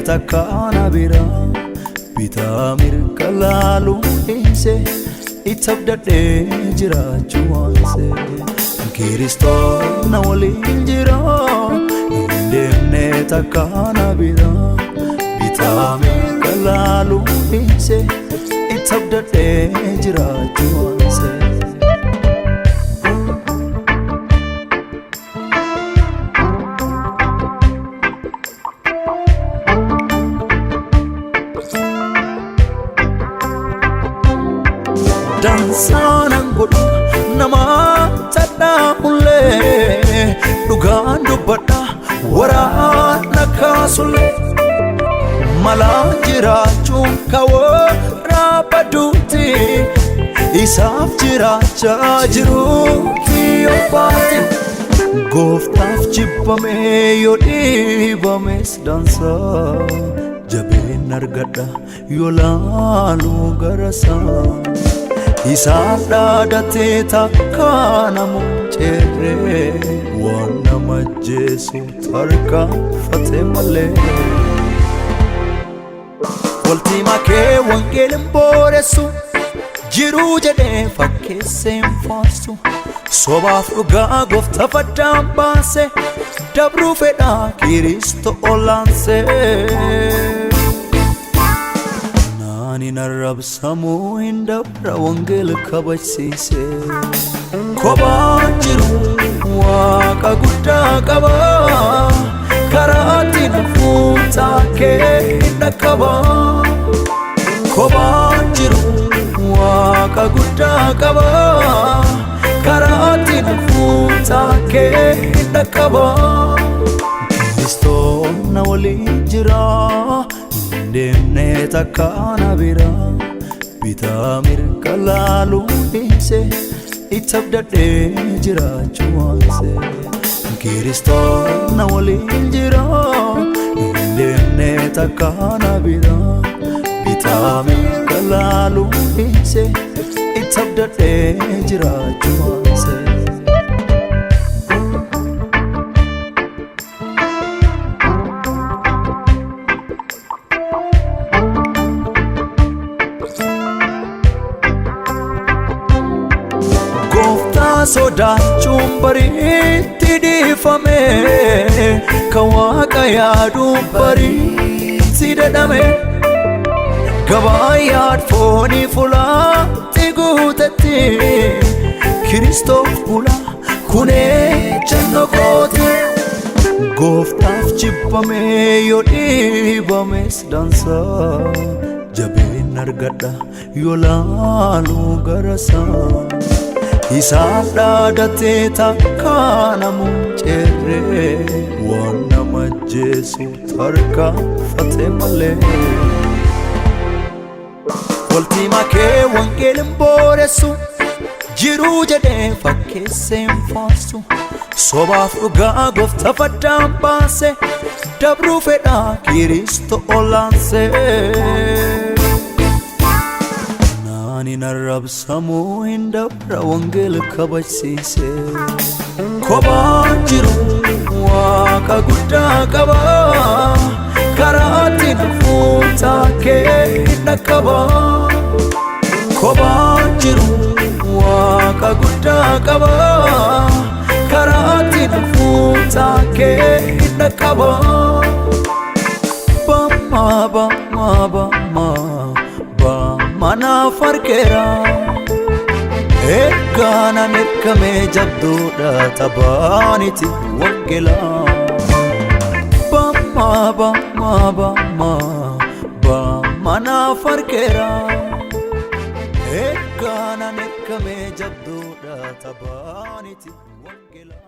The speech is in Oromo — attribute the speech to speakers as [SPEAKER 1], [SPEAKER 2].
[SPEAKER 1] takka na bira. Bitaa mirga laaluu dhiise itti abdadhee jiraachuu waanse. Kiristoos na waliin jira hin deemne takka na bira. Bitaa mirga laaluu dhiise itti abdadhee jiraachuu waanse. Dansaanan godhu nama tadhaa'ullee dhugaan dubbadha waraana kaasullee malaan jiraachuun kaworaa baduuti isaaf jiraachaa jiruuti obbaati gooftaaf jibbame yoo dhiibames dansaa jabeen argadha yoo laaluu garasaa. Isaaf dhaadatee takka namu ceerree waan nama jeesu tarkaanfate malee. Waltii makee wangeelin booressu jiruu jedhee fakkeessee hin faarsu sobaaf dhugaa gooftaa faddaan baase dabruu fedhaa Kiristo olaansee. Ani narrabsamuu hin dabra wangeela kabajsiise. Kophaan jiru waaqa guddaa qaba. Karaa ittiin hafuutaa kee hin dhaqqaba. Kophaan jiru waaqa guddaa qaba. Karaa ittiin hafuutaa kee hin dhaqqaba. Kiristoos na waliin jira. Deemne takka na bira bitaa mirga laaluu dhiise itti abdadhee jiraachuu waanse. Kiristoos na waliin jira hin deemne takka na bira bitaa mirga laaluu dhiise itti abdadhee jiraachuu waanse. Gooftaa sodaachuun bariitti dhiifame kan waaqa yaaduun bariitti dadhame gabaa yaad foonii fulaatti guutetti Kiristoof bula kunee jennoo kooti. Gooftaaf jibbame yoo dhiibames dansaa jabeen argadha yoo laaluu garasaa. Isaaf dhaadatee takka namu ceerree waan nama jeesu tarkaanfate malee. Waltii makee wangeelin booressu jiruu jedhee fakkeessee hin faarsu sobaaf dhugaa gooftaa faddaan baase dabruu fedhaa Kiristo olaansee. Ani narrabsamuu hin dabra wangeela kabajsiise. Kophaan jiru waaqa guddaa qaba. Karaa ittiin hafuutaa kee hin dhaqqaba. Kophaan jiru waaqa guddaa qaba. Karaa ittiin hafuutaa kee hin dhaqqaba. Bamma bamma bamma bamma naaf argeera. Ergaanan ergamee jabduudha taphaaniti wangeela. Bamma bamma bamma bamma naaf argeera. Ergaanan ergamee jabduudha taphaaniti wangeela.